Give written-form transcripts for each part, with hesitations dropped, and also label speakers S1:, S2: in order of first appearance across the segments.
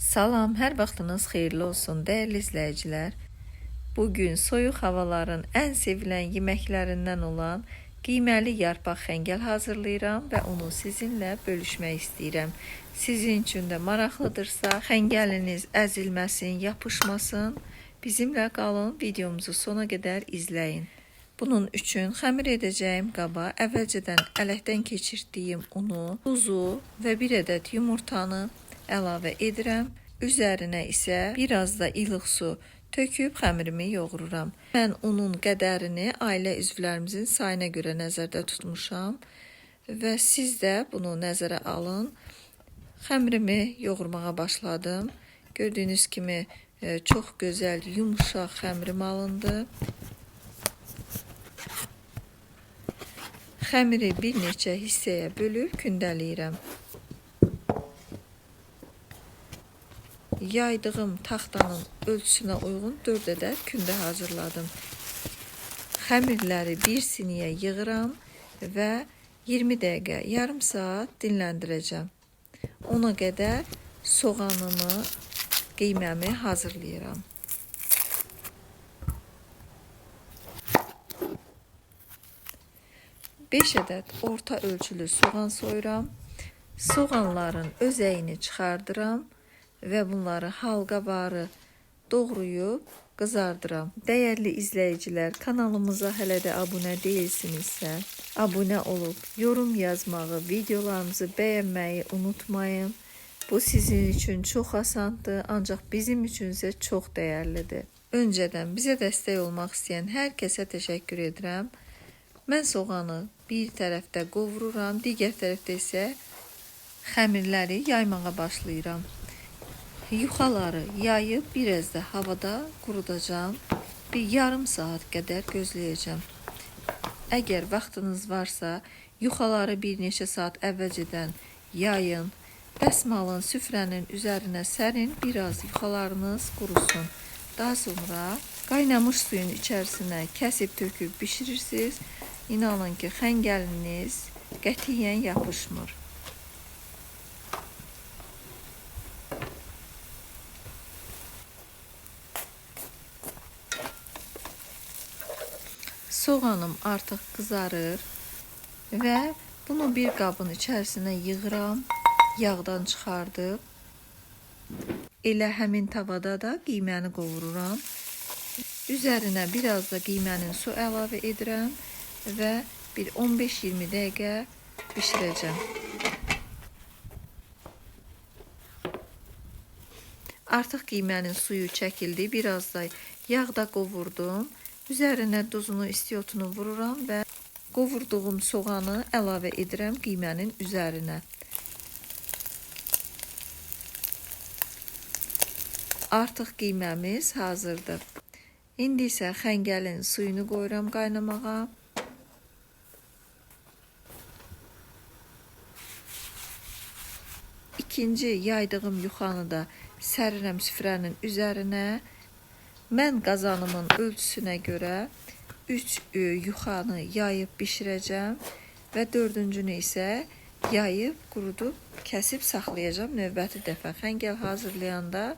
S1: Salam, hər vaxtınız xeyirli olsun dəyərli izləyicilər. Bugün soyuq havaların ən sevilən yeməklərindən olan qiyməli yarpaq xəngəl hazırlayıram və onu sizinlə bölüşmək istəyirəm. Sizin üçün də maraqlıdırsa, xəngəliniz əzilməsin, yapışmasın, bizimlə qalın, videomuzu sona qədər izləyin. Bunun üçün xəmir edəcəyim qaba əvvəlcədən ələkdən keçirdiyim unu, tuzu və bir ədəd yumurtanı əlavə edirəm. Üzərinə isə biraz da ilıq su töküb xəmirimi yoğururam. Mən unun qədərini ailə üzvlərimizin sayına görə nəzərdə tutmuşam və siz də bunu nəzərə alın. Xəmirimi yoğurmağa başladım. Gördüyünüz kimi çox gözəl, yumşaq xəmirim alındı. Xəmiri bir neçə hissəyə bölüb kündələyirəm. Yaydığım taxtanın ölçüsünə uyğun 4 ədəd kündə hazırladım. Xəmirləri bir siniyə yığıram və 20 dəqiqə, yarım saat dinləndirəcəm. Ona qədər soğanımı, qiyməmi hazırlayıram. 5 ədəd orta ölçülü soğan soyuram. Soğanların özəyini çıxardıram və bunları halqavarı doğrayıb qızardıram. Dəyərli izləyicilər, kanalımıza hələ də abunə deyilsinizsə, abunə olub yorum yazmağı, videolarımızı bəyənməyi unutmayın. Bu sizin üçün çox asandır, ancaq bizim üçün isə çox dəyərlidir. Öncədən bizə dəstək olmaq istəyən hər kəsə təşəkkür edirəm. Mən soğanı bir tərəfdə qovururam, digər tərəfdə isə xəmirləri yaymağa başlayıram. Yuxaları yayıb biraz da havada qurudacağam. Bir yarım saat qədər gözləyəcəm. Əgər vaxtınız varsa, yuxaları bir neçə saat əvvəlcədən yayın. Dəsmalın, süfrənin üzərinə sərin, biraz yuxalarınız qurusun. Daha sonra qaynamış suyun içərisinə kəsib töküb bişirirsiniz. İnanın ki, xəngəliniz qətiyyən yapışmır. Soğanım artıq qızarır və bunu bir qabın içərisinə yığıram, yağdan çıxardıb. Elə həmin tavada da qiyməni qovururam. Üzərinə biraz da qiymənin su əlavə edirəm və bir 15-20 dəqiqə bişirəcəm. Artıq qiymənin suyu çəkildi, biraz da yağda qovurdum. Üzərinə duzunu, istiotunu vururam və qovurduğum soğanı əlavə edirəm qiymənin üzərinə. Artıq qiyməmiz hazırdır. İndi isə xəngəlin suyunu qoyuram qaynamağa. İkinci yaydığım yuxanı da sərirəm süfrənin üzərinə. Mən qazanımın ölçüsünə görə 3 yuxanı yayıb bişirəcəm və dördüncünü isə yayıb, qurudub, kəsib saxlayacağam. Növbəti dəfə xəngəl hazırlayanda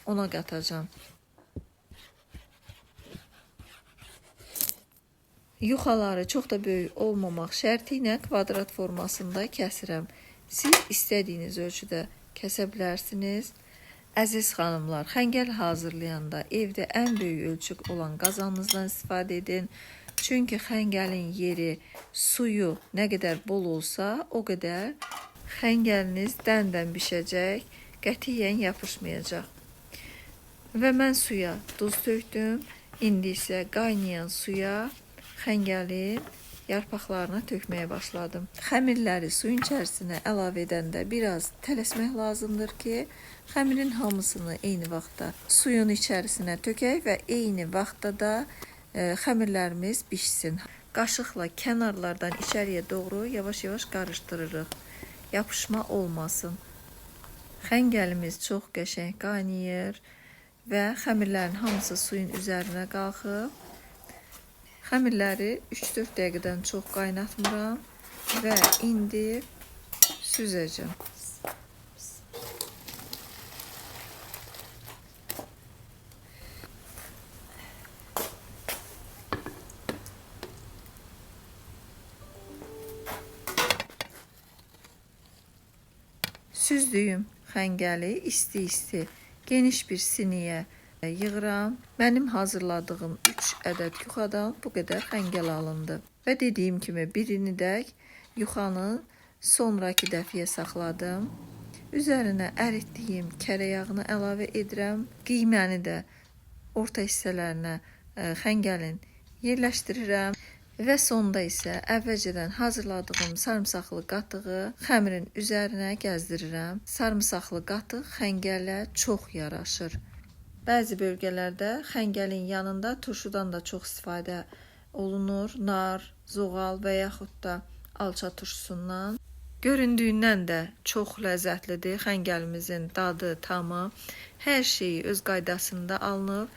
S1: ona qatacağam. Yuxaları çox da böyük olmamaq şərti ilə kvadrat formasında kəsirəm. Siz istədiyiniz ölçüdə kəsə bilərsiniz. Əziz xanımlar, xəngəl hazırlayanda evdə ən böyük ölçü olan qazanınızdan istifadə edin. Çünki xəngəlin yeri, suyu nə qədər bol olsa, o qədər xəngəliniz dən-dən bişəcək, qətiyyən yapışmayacaq. Və mən suya duz tökdüm. İndi isə qaynayan suya xəngəlin yarpaqlarını tökməyə başladım. Xəmirləri suyun içərisinə əlavə edəndə biraz tələsmək lazımdır ki, xəmirin hamısını eyni vaxtda suyun içərisinə tökək və eyni vaxtda da xəmirlərimiz bişsin. Qaşıqla kənarlardan içəriyə doğru yavaş-yavaş qarışdırırıq. Yapışma olmasın. Xəngəlimiz çox qəşəng qaynayır və xəmirlərin hamısı suyun üzərinə qalxıb. Xəmirləri 3-4 dəqiqədən çox qaynatmıram və indi süzəcəm. Süzdüyüm xəngəli isti-isti geniş bir siniyə yığıram. Mənim hazırladığım 3 ədəd yuxadan bu qədər xəngəl alındı. Və dediyim kimi birini də yuxanın sonraki dəfiyə saxladım. Üzərinə əritdiyim kərə yağını əlavə edirəm. Qiyməni də orta hissələrinə xəngəlin yerləşdirirəm. Və sonda isə əvvəlcədən hazırladığım sarımsaqlı qatığı xəmirin üzərinə gəzdirirəm. Sarımsaqlı qatıq xəngələ çox yaraşır. Bəzi bölgələrdə xəngəlin yanında turşudan da çox istifadə olunur. Nar, zoğal və yaxud da alça turşusundan. Göründüyündən də çox ləzzətlidir. Xəngəlimizin dadı, tamı, hər şeyi öz qaydasında alınıb.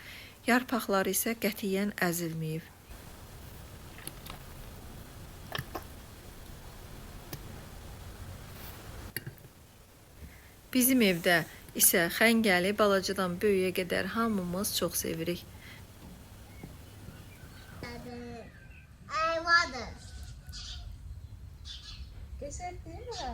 S1: Yarpaqları isə qətiyyən əzilməyib. Bizim evdə isə xəngəli balacadan böyüyə qədər hamımız çox sevirik.
S2: Ayvadır.
S1: Qəşəng deyilmi?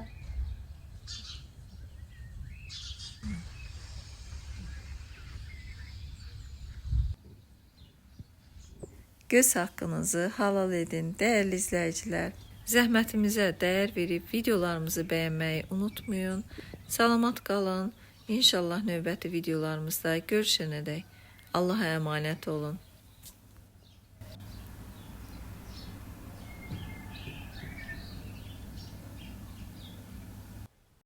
S1: Göz haqqınızı halal edin, dəyərli izləyicilər. Zəhmətimizə dəyər verib videolarımızı bəyənməyi unutmayın. Salamat qalın. İnşallah növbəti videolarımızda görüşənədək Allaha əmanət olun.